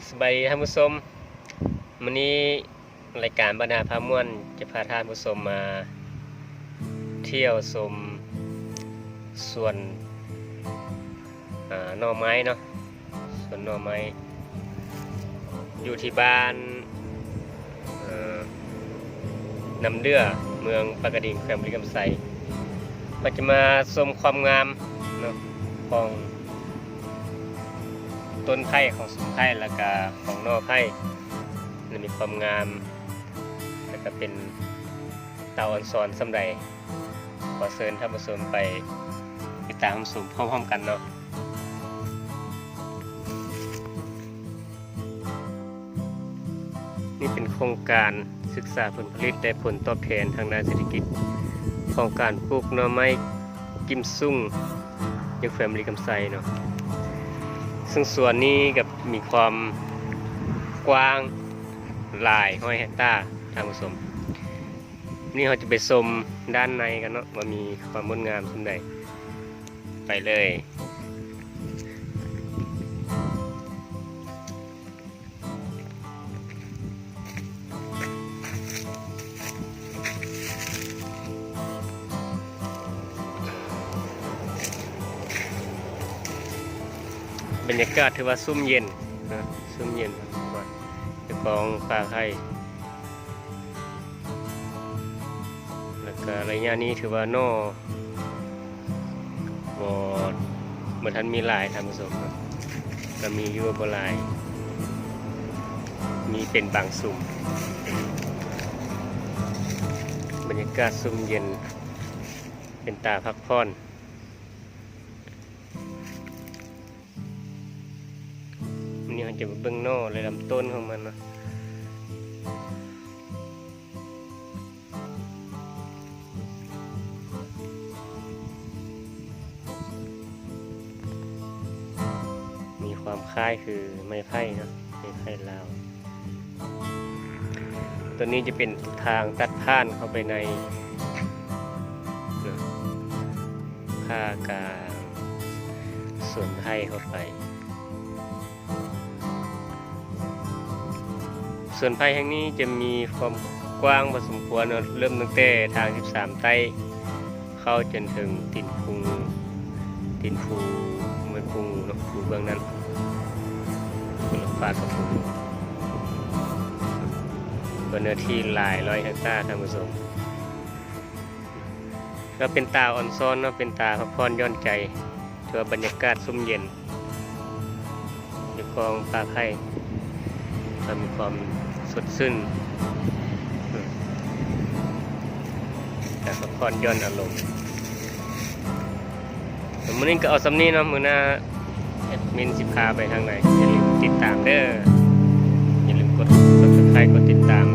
ສະບາຍດີທ່ານຜູ້ຊົມ, ມື້ນີ້ລາຍການບ້ານນາພາມ່ວນຈະພາທ່ານຜູ້ຊົມມາທ່ຽວຊົມສວນ ອາ ໜໍ່ໄມ້ເນາະ, ສວນໜໍ່ໄມ້ ຢູ່ທີ່ບ້ານ ເອີ ນ້ຳເດື່ອ ເມືອງປາກກະດິງ ແຂວງບໍລິຄຳໄຊ. ເຮົາຈະມາຊົມຄວາມງາມເນາະ ຂອງຕົ້ນໄຜ່ ຂອງຊຸມໄຜ່ ແລ້ວກະຂອງໜໍ່ໄຜ່ ແລະ ມີຄວາມງາມ ແລ້ວກະເປັນຕາອອນຊອນສ່ຳໃດ. ຂໍເຊີນທ່ານຜູ້ຊົມໄປຕິດຕາມຮັບຊົມພ້ອມໆກັນເນາະ. ນີ້ເປັນໂຄງການສຶກສາຜົນຜະລິດ ແລະ ຜົນຕອບແທນທາງດ້ານເສດຖະກິດ ຂອງການປູກໜໍ່ໄມ້ກິມຊຸງ ຢູ່ແຂວງບໍລິຄຳໄຊເນາະ. ເຊິ່ງສວນນີ້ກໍມີຄວາມກວ້າງຫຼາຍຮ້ອຍເຮັກຕາ ທ່ານຜູ້ຊົມ. ນີ້ເຮົາຈະໄປຊົມດ້ານໃນກັນເນາະ ວ່າມີຄວາມງົດງາມສ່ຳໃດ. ໄປເລີຍ. ບັນຍາກາດຖືວ່າຊຸ່ມເຢັນເນາະ, ຊຸ່ມເຢັນ ເຈົ້າຂອງປ່າໄຜ່. ແລ້ວກະໄລຍະນີ້ຖືວ່າໜໍ່ບໍ່ ບໍ່ທັນມີຫຼາຍທ່ານຜູ້ຊົມເນາະ, ກະມີຢູ່ບໍ່ຫຼາຍ ມີເປັນບາງຊຸ່ມ. ບັນຍາກາດຊຸ່ມເຢັນ ເປັນຕາພັກຜ່ອນ. ມື້ນີ້ເຮົາຈະມາເບິ່ງໜໍ່ ແລະ ລຳຕົ້ນຂອງມັນເນາະ. ມີຄວາມຄ້າຍຄືໄມ້ໄຜ່ເນາະ, ໄມ້ໄຜ່ລາວ. ຕົວນີ້ຈະເປັນທາງຕັດຜ່ານເຂົ້າໄປໃນ ເນາະ ຜ່າກາງສວນໄຜ່ເຂົ້າໄປ. ສວນໄຜ່ແຫ່ງນີ້ຈະມີຄວາມກວ້າງພໍສົມຄວນເນາະ, ເລີ່ມຕັ້ງແຕ່ທາງສິບສາມໃຕ້ ເຂົ້າຈົນເຖິງຕີນພູ, ຕີນພູ ແມ່ນພູເນາະ, ພູເບື້ອງນັ້ນ ປາກກະພົງ. ເປັນເນື້ອທີ່ຫຼາຍຮ້ອຍເຮັກຕາ ທ່ານຜູ້ຊົມ. ກໍເປັນຕາອອນຊອນເນາະ, ເປັນຕາພັກຜ່ອນຢ່ອນໃຈ, ຖືວ່າບັນຍາກາດຊຸ່ມເຢັນ ຢູ່ກ້ອງປ່າໄຜ່ ກໍມີຄວາມສົດຊື່ນ ຕາພັກຜ່ອນຢ່ອນອາລົມ. ແລ້ວມື້ນີ້ກໍເອົາສ່ຳນີ້ເນາະ, ມື້ໜ້າແອັດມິນຊິພາໄປທາງໃດ ຢ່າລືມຕິດຕາມເດີ, ຢ່າລືມກົດ Subscribe ກົດຕິດຕາມ.